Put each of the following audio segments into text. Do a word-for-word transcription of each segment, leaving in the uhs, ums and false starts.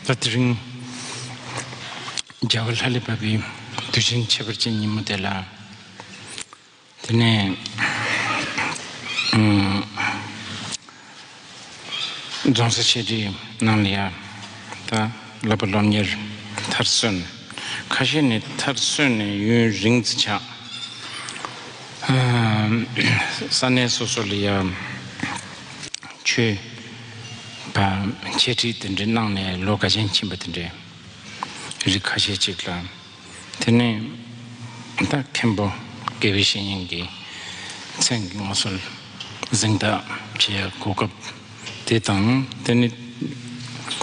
ད་དེ་རིང་རྒྱལ་བ་ལྷ་ལས་བབས་པའི་དུས་ཆེན་ཁྱད་པར་ཅན་ཉིན་མོ་དེ་ལ། དེ་ནས་ཨུམ། རྫོང་སར་བཤད་གྲྭའི་ནང་ལ་ཡ། ད་བསླབ་པ་སློབ་གཉེར་མཐར་སོན། ཁ་ཤས་ནས་མཐར་སོན་ནས་ཡུན་རིང་ཙམ་ཆགས། ཨ། ས་གནས་སོ་སོ་ལ་ཡ་ཆོས་པ་འཆད་ཁྲིད་དེ་འདྲ་གནང་ནས་ལོ་འགའ་ཅན་ཕྱིན་པ་དེ་འདྲའི་རིགས་ཁ་ཤས་ཅིག་ལ། དེ་ནས་ད་མཁན་པོ་དགེ་བའི་བཤེས་གཉེན་གྱི་མཚན་གྱི་མངའ་གསོལ་གཟེངས་རྟགས་བྱེད་ཡ་གོ་སྐབས་དེ་དང་། དེ་ནས་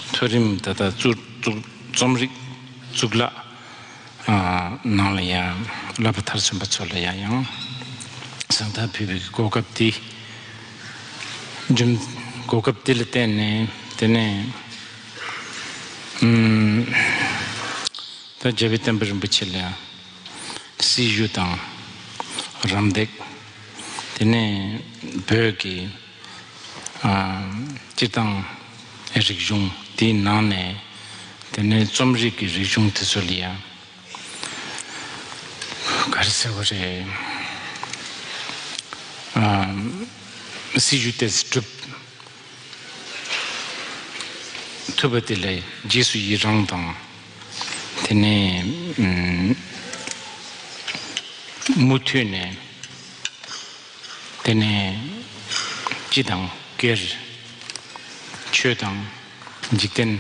མཐོ་རིམ་ད་ལྟ་གཙུག་གཙུག་རྩོམ་རིག་གཙུག་ལག་ཨ། ནང་ལ་ཡང་བསླབ་པ་མཐར་སོན་པ་ཚོ་ལ་ཡང་ཡང་གཟེངས་རྟགས་ཕུལ་བའི་གོ་སྐབས་དེ། རྒྱུ་གོ་སྐབས་དེ་ལ་བརྟེན་ནས། དེ་ནས་ཨུམ། ད་རྒྱལ་བའི་བསྟན་པ་རིན་པོ་ཆེ་ལ་སྲི་ཞུ་དང་རམ་འདེགས། དེ་ནས་བོད་ཀྱི་ཨ། སྤྱིར་བཏང་རིག་གཞུང་དེའི་ནང་ནས། དེ་ནས་རྩོམ་རིག་གི་རིག་གཞུང་དེ་ཚོ་ལ་ཡང་ག་རེ་ཟེར་བ་རེད། ཨ། སྲི་ཞུ་དེ་སྒྲུབ་ཐུབ་པ་དེ་ལ་རྗེས་སུ་ཡི་རང་དང་། དེ་ནས་ཨུམ། མུ་མཐུད་ནས། དེ་ནས་སྤྱི་དང་སྒེར། ཆོས་དང་འཇིག་རྟེན་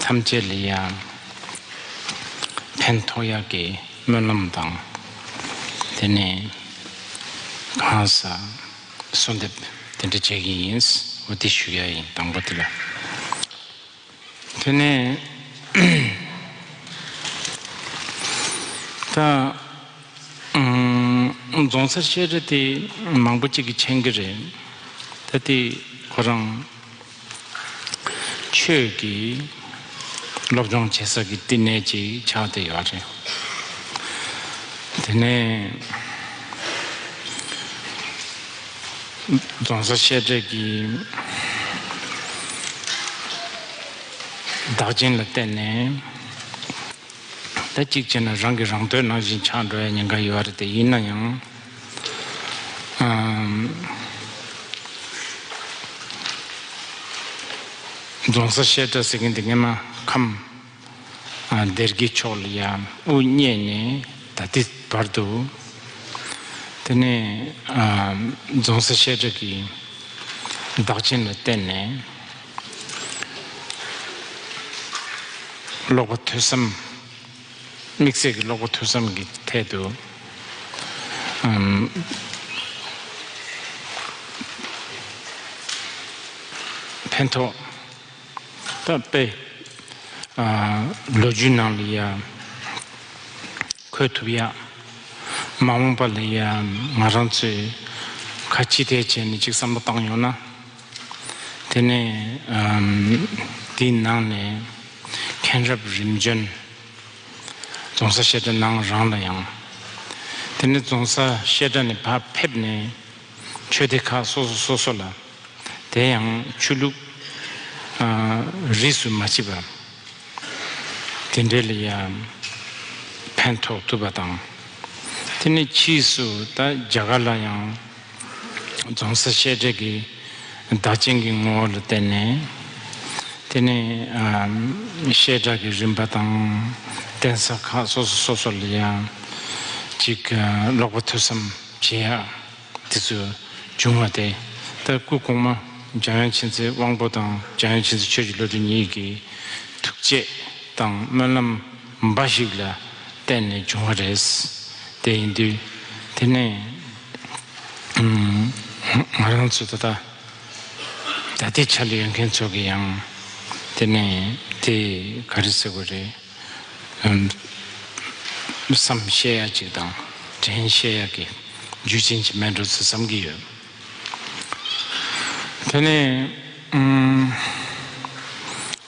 ཐམས་ཅད་ལ་ཡང་ཕན་ཐོགས་ཡག་གི་སྨོན་ལམ་དང་། དེ་ནས་གང་ཟག་གསོལ་འདེབས་དེ་འདྲ་བྱེད་ཀྱི་ཡིན། འོ་དེ་ཞུ་ཡ་ཡིན། དང་པོ་དེ་ལ། དེ་ནས་ད་ཨུམ། རྫོང་སར་བཤད་གྲྭ་དེ་མང་པོ་ཅིག་གིས་མཁྱེན་གྱི་རེད། ད་དེ་ཁོ་རང་ཆོས་ཀྱི་སློབ་སྦྱོང་བྱེད་ས་གི་བསྟི་གནས་ཅིག་ཆགས་བསྡད་ཡོད་རེད། དེ་ནས་རྫོང་སར་བཤད་གྲྭ་གི་བདག་རྐྱེན་ལ་བརྟེན་ནས། ད་གཅིག་བྱས་ན་རང་གིས་རང་འདོད་ནང་བཞིན་ཆགས་འགྲོ་ཡ་ཉེན་ཁ་ཡོད་རེད་དེ། ཡིན་ན་ཡང་ཨམ། རྫོང་སར་བཤད་གྲྭ་ཟེར་མཁན་དེ་སྔས་མ་ཁམས། ཨ། སྡེ་དགེ་ཕྱོགས་ལ་ཡང་དབུ་བརྙེས་ནས་ད་ལྟའི་བར་དུ། དེ་ནས་ཨ། རྫོང་སར་བཤད་གྲྭ་གི་བདག་རྐྱེན་ལ་བརྟེན་ནས། ཀློག་པ་ཐོས་བསམ། དམིགས་བསལ་གྱི་ཀློག་པ་ཐོས་བསམ་གྱི་ཐད་དུ། ཨམ། ཕན་ཐོགས་ད་དཔེ། ཨ། ལོ་རྒྱུས་ནང་ལ་ཡ་འཁོད་ཐུབ་ཡ། མ་འོངས་པ་ལ་ཡ་ང་རང་ཚོས་ག་ཅི་ཐད་བྱས་ནས་ཅིག་བསམ་བློ་བཏང་ཡོང་ན། དེ་ནས་ཨམ། དེའི་ནང་ནས་མཁན་རབས་རིམ་བྱོན། རྫོང་སར་བཤད་གྲྭ་ནང་རང་ལ་ཡང་། དེ་ནས་རྫོང་སར་བཤད་གྲྭ་ནས་ཕར་ཕེབས་ནས་ཆོས་སྡེ་ཁག་སོ་སོ་སོ་སོ་ལ། དེ་ཡང་ཆོས་ལུགས་ཨ། རིས་སུ་མ་ཆད་པ་དེ་འདྲ་ལ་ཡང་ཕན་ཐོགས་ཐུབ་པ་དང་། དེ་ནས་ཕྱིས་སུ་ད་རྒྱ་གར་ལ་ཡང་རྫོང་སར་བཤད་གྲྭ་གི་བདག་རྐྱེན་གྱི་ངོ་བོ་ལ་བརྟེན་ནས། དེ་ནས་ཨ། བཤད་གྲྭ་གི་རིམ་པ་དང་གདན་ས་ཁག་སོ་སོ་སོ་སོ་ལ་ཡང་ཅིག་ཨ། ཀློག་པ་ཐོས་བསམ་བྱེད་ཡ་དེ་ཚོ་བྱུང་བ་དེ། ད་སྐུ་གོང་མ་འཇམ་དབྱངས་མཁྱེན་བརྩེ་དབང་པོ་དང་འཇམ་དབྱངས་མཁྱེན་བརྩེ་ཆོས་ཀྱི་བློ་གྲོས་གཉིས་ཀྱི་ཐུགས་བསྐྱེད་དང་སྨོན་ལམ་འབའ་ཞིག་ལ་བརྟེན་ནས་བྱུང་བ་རེད། དེ་ཡིན་དུས་དེ་ནས་ཨུམ། ང་རང་ཚོ་ད་ལྟ་ད་ལྟའི་ཆ་ལ་ཡོད་མཁན་ཚོ་གི་ཡང་དེ་ནས་དེ་ག་རེ་ཟེར་དགོས་རེད། ཨུམ། བསམ་ཤེས་ཡ་ཅིག་དང་དྲན་ཤེས་ཡ་གི་རྒྱུ་ཅན་ཅིག་མེད་འགྲོ་ཚོད་བསམ་གྱི་ཡོད། དེ་ནས་ཨུམ།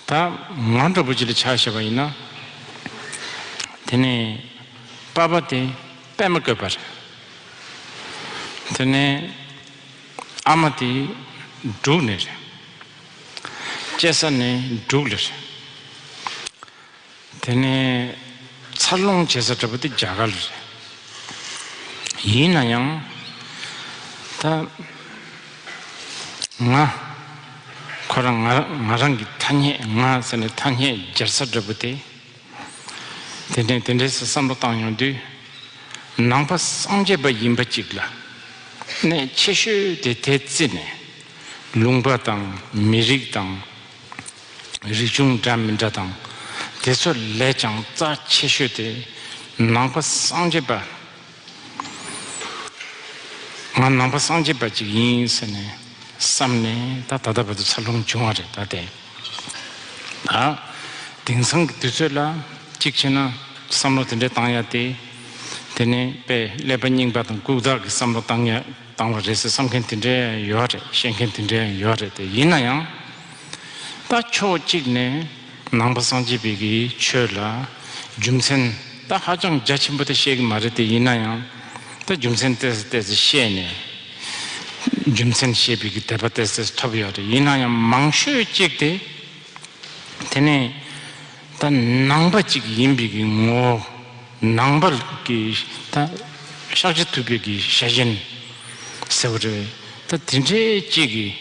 ད་ང་འདྲ་པོ་ཅིག་ལ་ཆ་བཞག་པ་ཡིན་ན། དེ་ནས་པ་ཕ་དེ་པད་མ་བཀོད་པ་རེད། དེ་ནས་ཨ་མ་དེ་འབྲུག་ནས་རེད། སྐྱེས་ས་ནས་འབྲུག་ལ་རེད། དེ་ནས་འཚར་ལོངས་བྱེད་ས་འདྲ་པོ་དེ་རྒྱ་གར་རེད། ཡིན་ན་ཡང་ད་ང་ཁོ་རང་ང་ང་རང་གི་ཐ་སྙད་ང་ཟེར་ནས་ཐ་སྙད་སྦྱར་ས་འདྲ་པོ་དེ། དེ་འདྲའི་དེ་འདྲའི་བསམ་བློ་བཏང་ཡོང་དུས། ནང་པ་སངས་རྒྱས་པ་ཡིན་པ་གཅིག་ལ་གནད་ཆེ་ཤོས་དེ་དེ་བརྩིས་ནས། ལུང་པ་དང་མི་རིགས་དང་། རིག་གཞུང་འདྲ་མི་འདྲ་དང་། དེ་ཚོ་ལས་ཀྱང་རྩ་ཆེ་ཤོས་དེ་ནང་པ་སངས་རྒྱས་པ། ང་ནང་པ་སངས་རྒྱས་པ་ཅིག་ཡིན་ཟེར་ནས་བསམ་ནས་ད་ད་ལྟ་བར་དུ་འཚར་ལོངས་བྱུང་བ་རེད། ད་དེ་ད་དེང་སང་གི་དུས་ཚོད་ལ་གཅིག་བྱས་ན་བསམ་བློ་དེ་འདྲ་བཏང་ཡ་དེ། དེ་ནས་དཔེ་ཀླད་པ་རྙིང་པ་དང་ལྐུགས་རྟགས་ཀྱི་བསམ་བློ་བཏང་ཡ་བཏང་བ་རེད་ཟེར་བསམ་མཁན་དེ་འདྲ་ཡང་ཡོད་རེད། བཤད་མཁན་དེ་འདྲ་ཡང་ཡོད་རེད། དེ་ཡིན་ན་ཡང་། ད་ཕྱོགས་གཅིག་ནས་ནང་པ་སངས་རྒྱས་པའི་གི་ཆོས་ལ་རྒྱུ་མཚན་ད་ཧ་ཅང་རྒྱ་ཆེན་པོ་དེ་བཤད་གི་མ་རེད། དེ་ཡིན་ན་ཡང་ད་རྒྱུ་མཚན་ཏོག་ཙམ་ཏོག་ཙམ་བཤད་ནས་རྒྱུ་མཚན་བཤད་པའི་གི་དད་པ་ཏོག་ཙམ་ཐོབ་ཡོད་རེད། ཡིན་ན་ཡང་མང་ཤོས་གཅིག་དེ་དེ་ནས་ད་ནང་པ་གཅིག་ཡིན་པའི་གི་ངོ་བོ། ནང་པ་གི་ད་ཤཱཀྱ་ཐུབ་པའི་གི་ཤ་ཞེན་ཟེར་བ་རེད། ད་དེ་འདྲའི་གཅིག་གི་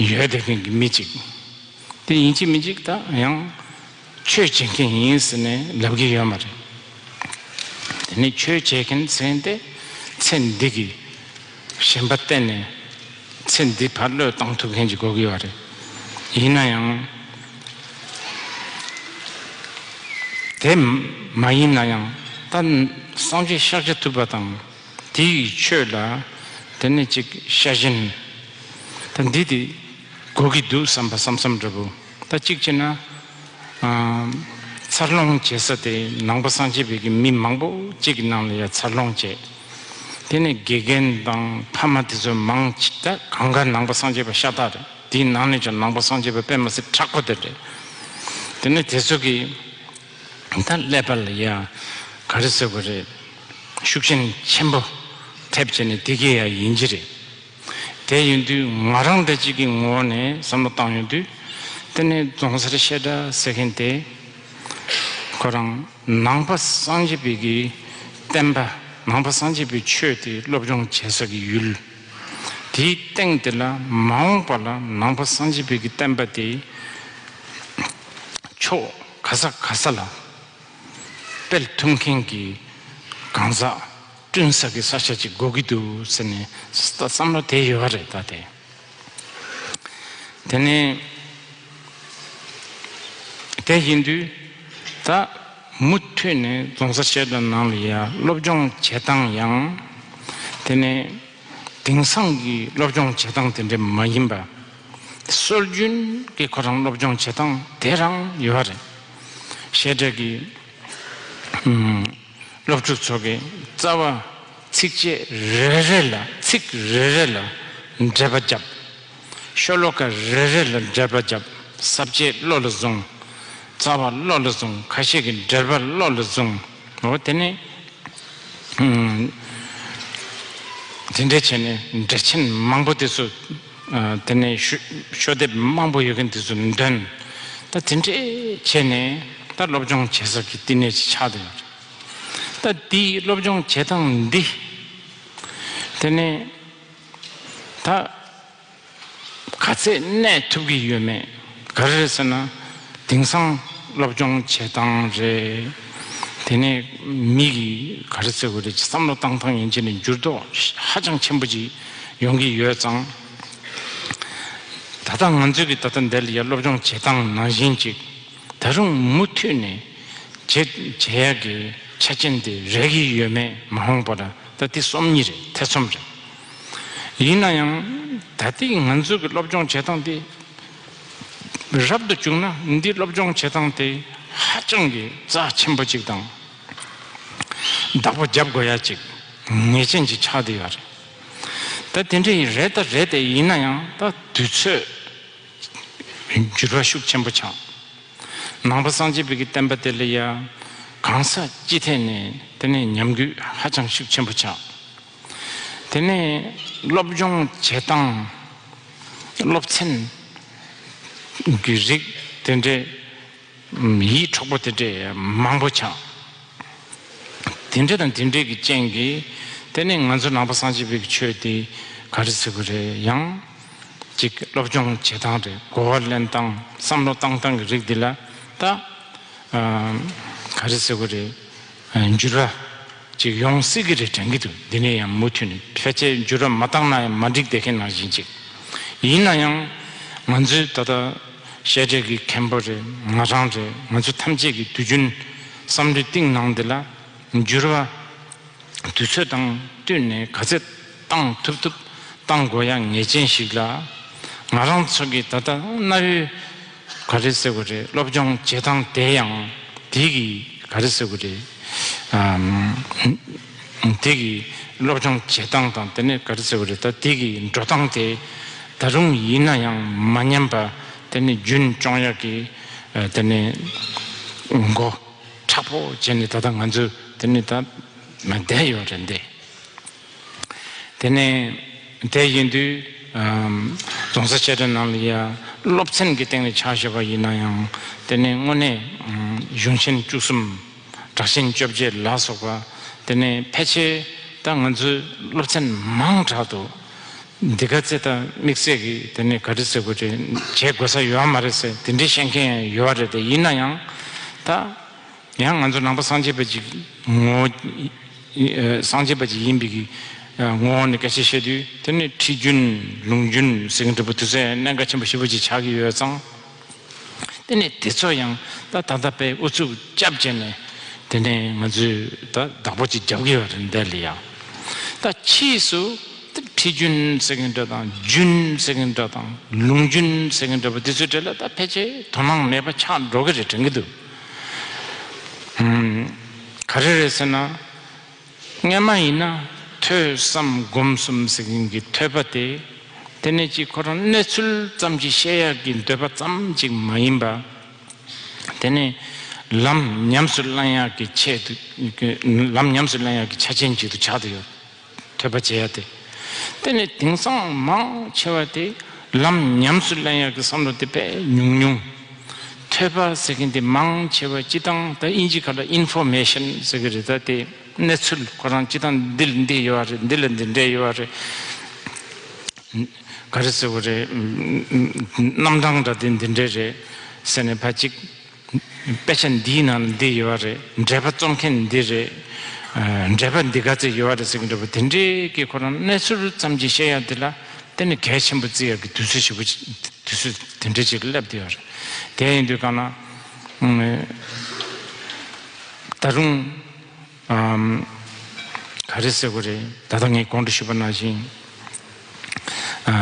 ཡོད་བསྡད་མཁན་གྱི་མི་གཅིག་དེ་ཡིན་གཅིག་མིན་གཅིག་ད་ཡང་ཆོས་བྱེད་མཁན་ཡིན་ཟེར་ནས་ལབ་ཀྱི་ཡོད་མ་རེད། དེ་ནི་ཆོས་བྱེད་མཁན་ཟེར་མཁན་དེ་ཚེ་འདི་གི་ཞེན་པ་གཏན་ནས་ཚེ་འདི་ཕར་བློས་བཏང་ཐུབ་མཁན་ཅིག་དགོས་ཀྱི་ཡོད་རེད། ཡིན་ན་ཡང་། དེ་མ་ཡིན་ན་ཡང་ད་སངས་རྒྱས་ཤཱཀྱ་ཐུབ་པ་དང་དེ་ཡི་ཆོས་ལ་དེ་ནས་ཅིག་ཤ་ཞེན་ད་འདི་དེ་དགོས་ཀྱི་འདུག་བསམ་པ་བསམ་བསམ་འདྲ་པོ། ད་གཅིག་བྱས་ན། འཚར་ལོངས་བྱེད་ས་དེ་ནང་པ་སངས་རྒྱས་པའི་གི་མི་མང་པོ་གཅིག་གི་ནང་ལ་ཡ་འཚར་ལོངས་བྱས། དེ་ནས་དགེ་རྒན་དང་ཕ་མ་དེ་ཚོ་མང་ཆེ་ད་གང་ག་ནང་པ་སངས་རྒྱས་པ་ཤ་སྟག་རེད། དེའི་ནང་ནས་ཀྱང་ནང་པ་སངས་རྒྱས་པ་དཔེ་མ་སྲིད་དྲག་པོ་དེ་རེད། དེ་ནས་དེ་ཚོ་གི་ད་ཀླད་པ་ལ་ཡ་ག་རེ་ཟེར་དགོས་རེད། ཤུགས་རྐྱེན་ཆེན་པོ་ཐེབས་བྱས་ནས་དེ་གི་ཡ་ཡིན་གྱི་རེད། དེ་ཡིན་དུས་ང་རང་འདྲ་གཅིག་གི་ངོ་བོ་ནས་བསམ་བློ་བཏང་ཡོང་དུས། དེ་ནས་རྫོང་སར་བཤད་གྲྭ་ཟེར་མཁན་དེ་ཁོ་རང་ནང་པ་སངས་རྒྱས་པའི་གི་བསྟན་པ། ནང་པ་སངས་རྒྱས་པའི་ཆོས་དེ་སློབ་སྦྱོང་བྱེད་ས་གི་ཡུལ། དེའི་སྟེང་དེ་ལ་མ་འོངས་པ་ལ་ནང་པ་སངས་རྒྱས་པའི་གི་བསྟན་པ་དེ་ཕྱོགས་ག་ས་ག་ས་ལ་སྤེལ་ཐུབ་མཁན་གྱི་གང་ཟག་བསྐྲུན་ས་གི་ས་ཆ་ཅིག་དགོས་ཀྱི་འདུག་ཟེར་ནས་བསམ་བློ་དེ་ཡོད་རེད། ད་དེ་དེ་ནས་དེ་ཡིན་དུས་ད་མུ་མཐུད་ནས་རྫོང་སར་བཤད་གྲྭ་ནང་ལ་ཡ་སློབ་སྦྱོང་བྱེད་སྟངས་ཡང་དེ་ནས་དེང་སང་གི་སློབ་སྦྱོང་བྱེད་སྟངས་དེ་འདྲ་མ་ཡིན་པ། སྲོལ་རྒྱུན་གྱི་ཁོ་རང་སློབ་སྦྱོང་བྱེད་སྟངས་དེ་རང་ཡོད་རེད། བཤད་གྲྭ་གི་ཨུམ། སློབ་ཕྲུག་ཚོ་གི་རྩ་བ་ཚིགས་བཅད་རེ་རེ་ལ་ཚིག་རེ་རེ་ལ་འགྲེལ་པ་བརྒྱབ། ཤོ་ལོ་ཀ་རེ་རེ་ལ་འགྲེལ་པ་བརྒྱབ། ས་བཅད་བློ་ལ་བཟུང་། རྩ་བ་བློ་ལ་བཟུང་། ཁ་ཤས་ཀྱི་འགྲེལ་པ་བློ་ལ་བཟུང་། འོ་དེ་ནས་ཨུམ། དེ་འདྲ་བྱས་ནས་འགྲེལ་ཆེན་མང་པོ་དེ་ཚོ་ཨ་དེ་ནས་ཤོ་ཤོ་དེབ་མང་པོ་ཡོད་མཁན་དེ་ཚོ་འདོན། ད་དེ་འདྲ་བྱས་ནས་ད་སློབ་སྦྱོང་བྱེད་ས་གི་བསྟི་གནས་ཅིག་ཆགས་བསྡད་ཡོད་རེད། ད་དེའི་སློབ་སྦྱོང་བྱེད་སྟངས་འདི་དེ་ནས་ད་ག་ཚད་གནས་ཐུབ་ཀྱི་ཡོད་མེད། ག་རེ་རེད་ཟེར་ན་དེང་སང་སློབ་སྦྱོང་བྱེད་སྟངས་རེད། དེ་ནས་མི་གི་ག་རེ་ཟེར་དགོས་རེད། བསམ་བློ་བཏང་སྟངས་ཡན་ཆད་ནས་འགྱུར་ལྡོག་ཧ་ཅང་ཆེན་པོ་ཅིག་ཡོང་གི་ཡོད་ཙང་། ད་ལྟ་ང་ཚོས་ཀྱི་ད་ལྟ་འདི་ལ་ཡ་སློབ་སྦྱོང་བྱེད་སྟངས་ནང་བཞིན་ཅིག་ད་རུང་མུ་མཐུད་ནས་བྱེད་བྱེད་ཡག་གི་ཆ་རྐྱེན་དེ་རག་གི་ཡོད་མེད་མ་འོངས་པར་ད་དེ་སོམ་ཉི་རེད། ཐེ་ཚོམ་རེད། ཡིན་ན་ཡང་ད་ལྟའི་ང་ཚོ་གི་སློབ་སྦྱོང་བྱེད་སྟངས་དེ་རབ་ཏུ་བྱུང་ན་འདི་སློབ་སྦྱོང་བྱེད་སྟངས་དེ་ཧ་ཅང་གི་རྩ་ཆེན་པོ་ཅིག་དང་བདག་པོ་རྒྱབ་དགོས་ཡ་ཅིག་ངེས་ཅན་ཅིག་ཆགས་བསྡད་ཡོད་རེད། ད་དེ་འདྲ་ཡིན་རེད། ད་རེད་དེ་ཡིན་ན་ཡང་ད་དུས་ཚོད་འགྱུར་བ་ཤུགས་ཆེན་པོ་ཆགས། ནང་པ་སངས་རྒྱས་པའི་གི་བསྟན་པ་དེ་ལ་ཡ་གང་ས་ཅི་ཐད་ནས་དེ་ནས་ཉམས་རྒུད་ཧ་ཅང་ཤུགས་ཆེན་པོ་ཆགས། དེ་ནས་སློབ་སྦྱོང་བྱེད་སྟངས་སློབ་ཚན་གྱི་རིགས་དེ་འདྲའི་ ཡིད་འཕྲོག་པོ་དེ་འདྲས་མང་པོ་ཆགས། དེ་འདྲ་དང་དེ་འདྲས་ཀྱི་རྐྱེན་གྱིས་དེ་ནི་ང་ཚོ་ནང་པ་སངས་རྒྱས་པའི་ཆོས་དེ་ག་རེ་ཟེར་དགོས་རེད། ཡང་ཅིག་སློབ་སྦྱོང་བྱེད་སྟངས་རེད། གོ་བ་ལེན་སྟངས། བསམ་བློ་བཏང་སྟངས་ཀྱི་རིགས་འདི་ལ་ད་ཨ་ག་རེ་ཟེར་དགོས་རེད། ཨ་འགྱུར་བ་ཅིག་ཡོང་སྲིད་ཀྱི་རེད་དྲན་གྱི་འདུག་འདི་ནས་ཡང་མུ་མཐུད་ནས་ཕལ་ཆེར་འགྱུར་བ་མ་བཏང་ན་ཡང་མ་འགྲིག་བསྡད་མཁན་ནང་བཞིན་ཅིག་ཡིན་ན་ཡང་ང་ཚོའི་ད་ལྟ་བཤད་གྲྭའི་གི་མཁན་པོ་རེད། ང་རང་རེད། ང་ཚོ་ཐམས་ཅད་ཀྱི་དུས་རྒྱུན་བསམ་བློའི་གཏིང་ནང་འདི་ལ་འགྱུར་བ་དུས་ཚོད་དང་བསྟུན་ནས་ག་ཚད་བཏང་ཐུབ་ཐུབ་བཏང་དགོས་ཡ་ངེས་ཅན་ཞིག་ལ། ང་རང་ཚོ་གི་ད་ལྟ་གནའ་བོའི་ག་རེ་ཟེར་དགོས་རེད། སློབ་སྦྱོང་བྱེད་སྟངས་དེ་ཡང་དེ་གི་ག་རེ་ཟེར་དགོས་རེད། ཨམ། དེ་གི་སློབ་སྦྱོང་བྱེད་སྟངས་དང་དེ་ནས་ག་རེ་ཟེར་དགོས་རེད། ད་དེ་གི་འགྲོ་སྟངས་དེ་ད་རུང་ཡིན་ན་ཡང་མ་ཉམས་པ་དེ་ནས་རྒྱུན་སྐྱོང་ཡག་གི་ཨ་དེ་ནས་འགོ་མཁྲེགས་པོ་བྱས་ནས་ད་ལྟ་ང་ཚོ་དེ་ནས་ད་བསྡད་ཡོད་རེད་འདི། དེ་ནས་དེ་ཡིན་དུས་ཨམ། རྫོང་སར་བཤད་གྲྭ་ནང་ལ་ཡ་སློབ་ཚན་གྱི་སྟེང་ནས་ཆ་བཞག་པ་ཡིན་ན་ཡང་དེ་ནས་དངོས་གནས་ཨམ། གཞུང་ཆེན་བཅུ་གསུམ། དྲག་ཆེན་བཅོ་བརྒྱད་ལ་སོགས་པ། དེ་ནས་ཕལ་ཆེར་ད་ང་ཚོའི་སློབ་ཚན་མང་དྲགས་འདུག་འདི་ག་ཚད་ད་དམིགས་བསལ་གྱི་དེ་ནས་ག་རེ་ཟེར་དགོས་རེད། བྱེད་དགོས་ས་ཡོད་མ་རེད་ཟེར་དེ་འདྲའི་བཤད་མཁན་ཡང་ཡོད་རེད། དེ་ཡིན་ན་ཡང་ད་ཡང་ང་ཚོ་ནང་པ་སངས་རྒྱས་པ་ཅིག་ངོ་བོ་སངས་རྒྱས་པ་ཅིག་ཡིན་པའི་གི་ངོ་བོ་ནས་སྐད་ཆ་བཤད་དུས་དེ་ནས་ཁྲིད་རྒྱུན་ལུང་རྒྱུན་ཟེར་མཁན་འདྲ་པོ་དུས་ཚོད་གནད་འགག་ཆེན་པོ་ཞེ་པོ་ཅིག་ཆགས་ཀྱི་ཡོད་ཙང་། དེ་ནས་དེ་ཚོ་ཡང་ད་ད་ལྟ་དཔེ་ཨུ་ཚུགས་རྒྱབ་བྱས་ནས་དེ་ནས་ང་ཚོས་ད་བདག་པོ་ཅིག་རྒྱབ་ཀྱི་ཡོད་རེད་འདི་ལ་ཡང་། ད་ཕྱིས་སུ་ད་ཁྲིད་རྒྱུན་ཟེར་མཁན་འདྲ་དང་རྒྱུན་ཟེར་མཁན་འདྲ་དང་ལུང་རྒྱུན་ཟེར་མཁན་འདྲ་པོ་དེ་ཚོའི་གྲས་ལ་ད་ཕལ་ཆེར་དོ་སྣང་མེད་པ་ཆགས་འགྲོ་གི་རེད་དྲན་གྱི་འདུག་ཨུམ། ག་རེ་རེད་ཟེར་ན། སྔན་མ་ཡིན་ན་ཐོས་བསམ་སྒོམ་གསུམ་ཟེར་མཁན་གྱི་ཐོས་པ་དེ། དེ་ནས་ཅིག་ཁོ་རང་གནས་ཚུལ་ཙམ་ཅིག་བཤད་ཡག་གི་འདོད་པ་ཙམ་ཅིག་མ་ཡིན་པ། དེ་ནས་ལམ་ཉམས་སུ་བླང་ཡག་གི་ཆེད་དུ། ལམ་ཉམས་སུ་བླང་ཡག་གི་ཆ་རྐྱེན་ཅིག་ཏུ་ཆགས་བསྡད་ཡོད། ཐོས་པ་བྱེད་ཡ་དེ། དེ་ནས་དེང་སང་མང་ཆེ་བ་དེ་ལམ་ཉམས་སུ་ལེན་ཡག་གི་བསམ་བློ་དེ་དཔེ་ཉུང་ཉུང་། ཐོས་པ་ཟེར་མཁན་དེ་མང་ཆེ་བ་སྤྱི་བཏང་ད་དབྱིན་ཇི་སྐད་ལ་ཨིན་ཕོར་མེ་ཤན་ཟེར་གི་རེད། ད་དེ་གནས་ཚུལ་ཁོ་རང་སྤྱི་བཏང་འདི་ལ་འདི་ཡོད་རེད། འདི་ལ་འདི་འདྲས་ཡོད་རེད། ག་རེ་ཟེར་དགོས་རེད། རྣམ་གྲངས་འདྲ་དེ་འདི་འདྲས་རེད་ཟེར་ནས་ཕར་གཅིག་དཔེ་ཆ་འདིའི་ནང་ལ་འདི་ཡོད་རེད། འགྲེལ་པ་རྩོམ་མཁན་འདི་རེད། ཨ་འགྲེལ་པ་འདི་ག་ཚོད་ཡོད་རེད་ཟེར་གྱི་འདྲ་པོ་དེ་འདྲའི་གི་ཁོ་རང་གནས་ཚུལ་ཙམ་ཅིག་བཤད་ཡ་འདི་ལ་དེ་ནི་གལ་ཆེན་པོ་བརྩི་ཡ་གི་དུས་ཚོད་ཞིག་པོ་ཅིག་དུས་ཚོད་དེ་འདྲ་ཅིག་སླེབས་བསྡད་ཡོད་རེད། དེ་ཡིན་དུས་གང་ན་ཨ་ད་རུང་ཨམ། ག་རེ་ཟེར་དགོས་རེད། ད་ལྟ་ངས་གོང་དུ་ཞུས་པ་ནང་བཞིན། ཨ་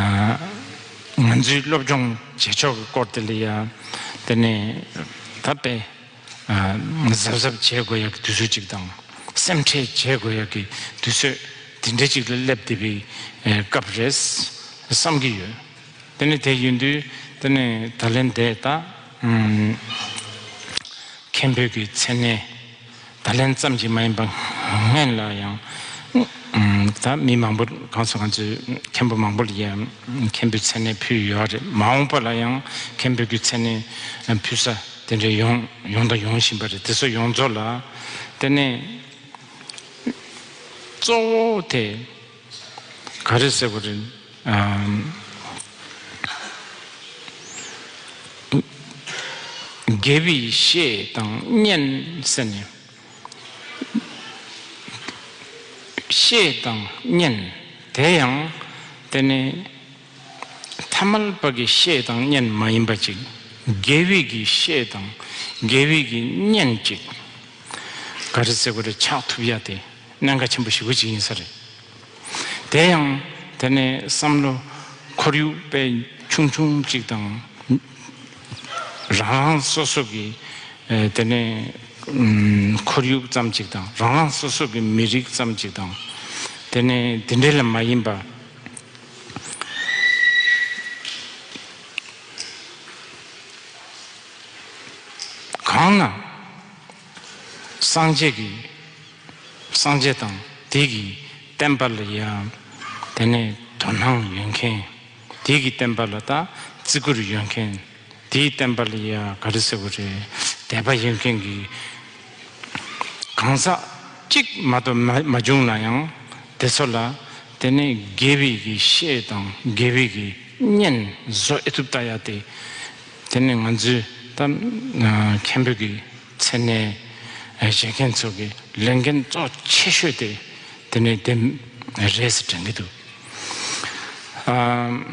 ང་ཚོའི་སློབ་སྦྱོང་བྱེད་ཕྱོགས་ཀྱི་སྐོར་དེ་ལ་ཡ། དེ་ནས་ད་དཔེ་ཨ་གཟབ་གཟབ་བྱེད་དགོས་ཡག་གི་དུས་ཚོད་ཅིག་དང་། སེམས་ཁྲལ་བྱེད་དགོས་ཡག་གི་དུས་ཚོད་དེ་འདྲ་ཅིག་ལ་སླེབས་བསྡད་པའི་ཨ་སྐབས་རེད་བསམ་གྱི་ཡོད། དེ་ནས་དེ་ཡིན་དུས་དེ་ནས་ད་ལན་དེ་ད་ཨམ། མཁན་པོའི་གི་མཚན་གནས་ད་ལན་ཙམ་ཅིག་མ་ཡིན་པ་སྔན་ལ་ཡང་ཨམ། ད་མི་མང་པོ་གང་སོང་ང་ཚོའི་མཁན་པོ་མང་པོ་ལ་ཡང་མཁན་པོའི་མཚན་གནས་ཕུལ་ཡོད་རེད། མ་འོངས་པ་ལ་ཡང་མཁན་པོའི་གི་མཚན་གནས་ཕུལ་ས་དེ་འདྲ་ཡོང་ཡོང་དང་ཡོང་བཞིན་པ་རེད། དེ་ཚོ་ཡོངས་རྫོགས་ལ་དེ་ནས་གཙོ་བོ་དེ་ག་རེ་ཟེར་དགོས་རེད། ཨམ། དགེ་བའི་བཤེས་དང་གཉེན་ཟེར་ནས། བཤེས་དང་གཉེན་དེ་ཡང་དེ་ནི་ཐ་མལ་པ་གི་བཤེས་དང་གཉེན་མ་ཡིན་པ་ཅིག་དགེ་བའི་གི་བཤེས་དང་དགེ་བའི་གི་གཉེན་ཅིག་ག་རེ་ཟེར་དགོས་རེད། ཆགས་ཐུབ་ཡ་དེ་གནད་འགག་ཆེན་པོ་ཞེ་པོ་ཅིག་ཡིན་ས་རེད། དེ་ཡང་དེ་ནས་བསམ་བློ་ཁོར་ཡུག་དཔེ་ཆུང་ཆུང་ཅིག་དང་། རང་རང་སོ་སོ་གི་ཨེ་དེ་ནས་ཨུམ་ཁོར་ཡུག་ཙམ་ཅིག་དང་། རང་རང་སོ་སོ་གི་མི་རིགས་ཙམ་ཅིག་དང་། དེ་ནས་དེ་འདྲ་ལ་མ་ཡིན་པ། གང་ན་སངས་རྒྱས་ཀྱི་སངས་རྒྱས་དང་དེ་གི་བསྟན་པ་ལ་ཡང་དེ་ནས་དོ་སྣང་ཡོད་མཁན། དེ་གི་བསྟན་པ་ལ་ད་བརྩི་བཀུར་ཡོད་མཁན། དེའི་བསྟན་པ་ལ་ཡང་ག་རེ་ཟེར་དགོས་རེད། དད་པ་ཡོད་མཁན་གྱི་གང་ཟག་གཅིག་མ་གཏོགས་མ་མ་བྱུང་ན་ཡང་། དེ་ཚོ་ལ་དེ་ནས་དགེ་བའི་གི་བཤེས་དང་དགེ་བའི་གི་གཉེན་བཟོ་ཨེ་ཐུབ་ལྟ་ཡ་དེ། དེ་ནས་ང་ཚོའི་ད་མཁན་པོ་གི་མཚན་གནས་བཞེས་མཁན་ཚོ་གི་ལས་འགན་གཙོ་ཆེ་ཤོས་དེ་དེ་ནས་དེ་རེད་ཟེར་དྲན་གྱི་འདུག། ཨ།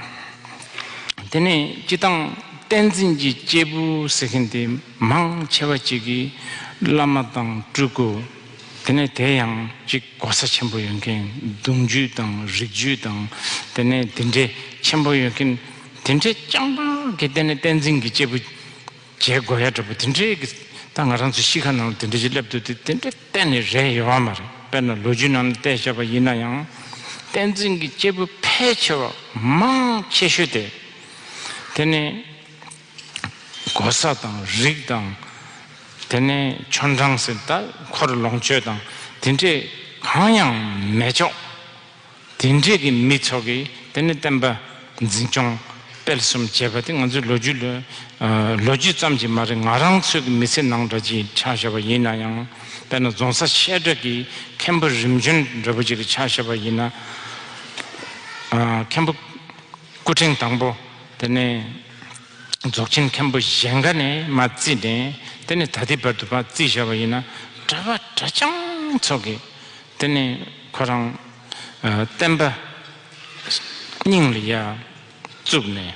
དེ་ནས་སྤྱི་བཏང་བསྟན་འཛིན་གྱི་སྐྱེས་བུ་ཟེར་མཁན་དེ་མང་ཆེ་བ་ཅིག་གིས་བླ་མ་དང་སྤྲུལ་སྐུ། དེ་ནས་དེ་ཡང་ཅིག་གོ་ས་ཆེན་པོ་ཡོད་མཁན། གདུང་རྒྱུད་དང་རིགས་རྒྱུད་དང་། དེ་ནས་དེ་འདྲའི་ཆེན་པོ་ཡོད་མཁན་དེ་འདྲའི་རྐྱང་པ་གིས་དེ་ནས་བསྟན་འཛིན་གྱི་སྐྱེས་བུ་བྱེད་དགོས་ཡ་འདྲ་པོ་དེ་འདྲའི་གི། ད་ང་རང་ཚོ་གཤིས་ཀ་ནང་ལ་དེ་འདྲ་ཞིག་སླེབས་འདུག་དེ། དེ་འདྲ་གཏན་ནས་རེད་ཡོད་མ་རེད། དཔེར་ན་ལོ་རྒྱུས་ནང་ལ་བལྟས་བཞག་པ་ཡིན་ན་ཡང་། བསྟན་འཛིན་གྱི་སྐྱེས་བུ་ཕལ་ཆེ་བ་མང་ཆེ་ཤོས་དེ་དེ་ནས་གོ་ས་དང་རིགས་དང་། དེ་ནས་ཆོ་འབྲང་ཟེར་ད་འཁོར་ལོངས་སྤྱོད་དང་དེ་འདྲས་གང་ཡང་མེད་ཆོག། དེ་འདྲས་ཀྱི་མི་ཚོ་གིས་དེ་ནས་བསྟན་པ་འཛིན་སྐྱོང་སྤེལ་གསུམ་བྱས་པ་དེ་ང་ཚོའི་ལོ་རྒྱུས་ལ། ཨ། ལོ་རྒྱུས་ཙམ་གྱིས་མ་རེད། ང་རང་ཚོའི་གི་མི་ཚེ་ནང་འདྲ་ཅིག་ཆ་བཞག་པ་ཡིན་ན་ཡང་། དཔེར་ན་རྫོང་སར་བཤད་གྲྭ་གི་མཁན་པོ་རིམ་བྱོན་འདྲ་པོ་ཅིག་གི་ཆ་བཞག་པ་ཡིན་ན། ཨ། མཁན་པོ་སྐུ་ཕྲེང་དང་པོ། དེ་ནས་རྫོགས་ཆེན་མཁན་པོ་གཞན་དགའ་ནས་མར་བརྩིས་ནས། དེ་ནས་ད་ལྟའི་བར་དུ་ཕར་བརྩིས་བཞག་པ་ཡིན་ན། གྲྭ་པ་གྲྭ་རྐྱང་ཚོ་གིས་དེ་ནས་ཁོ་རང་། ཨ། བསྟན་པ་སྙིང་ལ་ཡ་བཙུགས་ནས།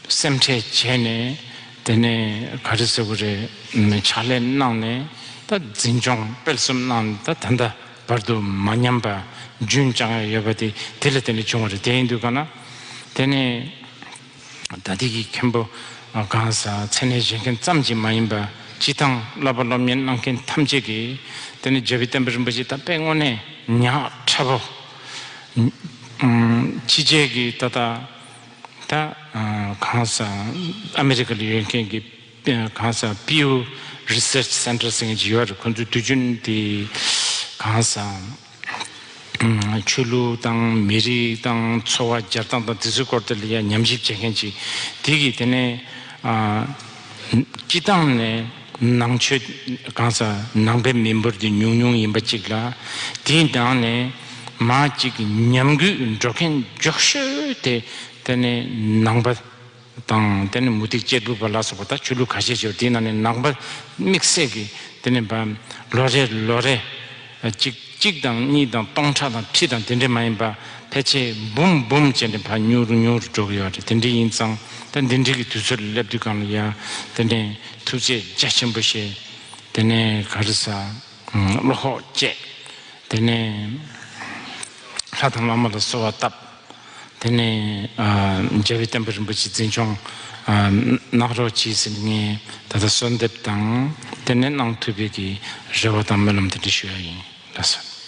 སེམས་ཁྲལ་བྱས་ནས། དེ་ནས་ག་རེ་ཟེར་དགོས་རེད། ཕྱག་ལས་གནང་ནས། ད་འཛིན་སྐྱོང་སྤེལ་གསུམ་གནང་ནས། ད་ད་ལྟ་བར་དུ་མ་ཉམས་པ་རྒྱུན་བསྐྱངས་ཡོད་པ་དེ་དེ་ལ་བརྟེན་ནས་བྱུང་བ་རེད། དེ་ཡིན་དུས་ག་ན། དེ་ནས་ད་ལྟའི་གི་མཁན་པོ་གང་ཟག་མཚན་གནས་བཞེས་མཁན་ཙམ་གྱིས་མ་ཡིན་པ། སྤྱི་བཏང་བསླབ་པ་སློབ་གཉེར་གནང་མཁན་ཐམས་ཅད་ཀྱིས་དེ་ནས་རྒྱལ་བའི་བསྟན་པ་རིན་པོ་ཆེ་ད་དཔེ་དངོས་གནས་ཉག་ཕྲ་བོ། ཕྱི་རྒྱལ་གྱི་ད་ལྟ། ད་གང་ཟག་ཨ་མེ་རི་ཀ་ལ་ཡོད་མཁན་གྱི་གང་ཟག་Pew Research Center ཟེར་མཁན་ཅིག་ཡོད་རེད། ཁོང་ཚོའི་དུས་རྒྱུན་དེ་གང་ཟག་ཆོས་ལུགས་དང་མི་རིགས་དང་འཚོ་བ་སྦྱར་སྟངས་དང་དེ་ཚོའི་སྐོར་དེ་ལ་ཡ་ཉམས་ཞིབ་བྱེད་མཁན་ཅིག། དེ་གིས་དེ་ནས། ཨ། སྤྱི་བཏང་ནས་ནང་ཆོས་གང་ཟག་ནང་པའི་མི་འབོར་དེ་ཉུང་ཉུང་ཡིན་པ་ཅིག་ལ། དེའི་ནང་ནས་མ་ཅིག་ཉམས་རྒུད་འགྲོ་མཁན་མགྱོགས་ཤོས་དེ་དེ་ནས་ནང་པ་དང་། དེ་ནས་མུ་སྟེགས་གཅེར་བུ་པ་ལ་སོགས་པ་ད་ཆོས་ལུགས་ཁ་ཤས་ཤིག་ཡོད། དེའི་ནང་ནས་ནང་པ་དམིགས་བསལ་གྱི་དེ་ནས་ལོ་རེ་ལོ་རེ་གཅིག་གཅིག་དང་གཉིས་དང་སྟོང་ཕྲག་དང་ཁྲི་དང་དེ་འདྲས་མ་ཡིན་པ། ཕལ་ཆེར་འབུམ་འབུམ་བྱས་ནས་ཕར་ཉུང་རུ་ཉུང་རུ་འགྲོ་གི་ཡོད་རེད། དེ་འདྲས་ཡིན་ཙང་། ད་འདི་འདྲས་ཀྱི་དུས་ཚོད་ལ་སླེབས་དུས་སྒང་ལ་ཡ། དེ་ནས་ཐུགས་རྗེ་རྒྱ་ཆེན་པོ་བཞེས། དེ་ནས་ག་རེ་ཟ། བློ་ཁོག་བཅས། དེ་ནས་ལྷ་དང་བླ་མ་ལ་གསོལ་བ་བཏབ། དེ་ནས། ཨ། རྒྱལ་བའི་བསྟན་པ་རིན་པོ་ཆེ་འཛིན་སྐྱོང་། ཨ། གནང་རོགས་གྱིས་ཟེར་ནས་ངས་ད་ལྟ་གསོལ་འདེབས་དང་། དེ་ནས་གནང་ཐུབ་པའི་གི་རེ་བ་དང་སྨོན་ལམ་དེ་འདྲ་ཞུ་ཡ་ཡིན། ལགས་སོ།